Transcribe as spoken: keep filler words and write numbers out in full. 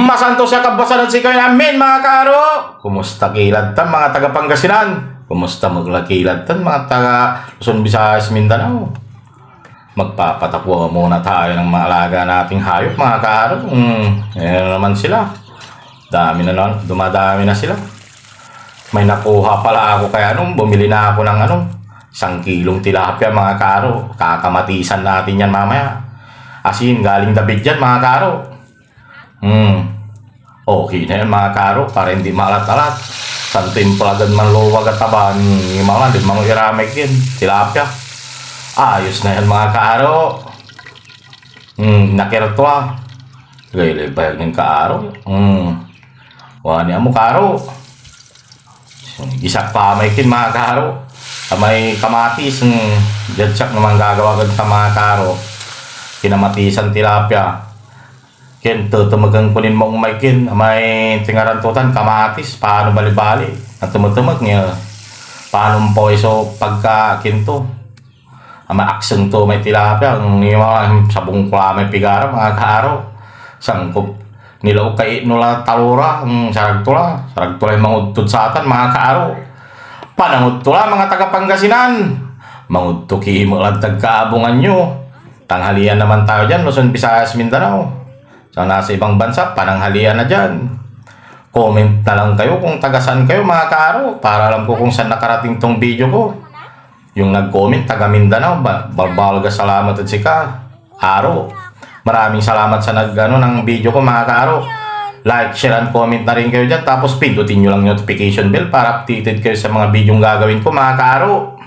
Masantos ya kabuasan ed sikayon amin, mga kaaro! Kumusta ki lad tan, mga taga Pangasinan? Kumusta met la ki lad tan, mga taga Luzon, Visayas, Mindanao? Magpapatakuan muna tayo ng mga alaga nating hayop, mga kaaro. Hmm, ayan na naman sila. Dami na naman, dumadami na sila. May nakuha pala ako kay ano, bumili na ako ng ano, isang kilong tilapia, mga kaaro. Kakamatisan natin yan mamaya. Asin, galing David yan, mga kaaro. Hmm. Okay na yan, mga kaaro, para hindi maalat-alat. Santo impalagan man luwag at taba, ni mama, di mango iramay kin. Tilapia. Ayos na yan, mga kaaro. Hmm, nakirto ah. Lagay-lagay bayag nin kaaro. Hmm. Wani amo, kaaro. Gisak pa may kin, mga kaaro. Amay kamatis, hmm. Diyan siak naman gagawa kan sa mga kaaro. Kinamatisan tilapia. Ken tetemekan ko nin maong may kin, amay tingaran to tan kamatis, paano balibali? Natemetemek niya. Paano po iso pagka kinto? Amay akseng to may tilapia, ang niwa, sabong ko la may pigara, mga kaaro. Sangkop, nilaw kay no la talora, ang sarag to la, sarag to la yung mangudtod satan, mga kaaro. Panangudto la, mga taga Pangasinan. Mangudto ki mo lad tagkaabungan yo. Tanghalian naman tayo dyan, Luzon, Visayas, Mindanao. Sa nasa ibang bansa, pananghalian na dyan. Comment na lang kayo kung taga saan kayo, mga kaaro, para alam ko kung saan nakarating tong video ko. Yung nag-comment, taga Mindanao, ba, balbalga salamat ed sika, aro. Maraming salamat sa nag, ano, ng video ko, mga kaaro. Like, share, and comment na rin kayo dyan. Tapos pindutin nyo lang notification bell para updated kayo sa mga video gagawin ko, mga kaaro.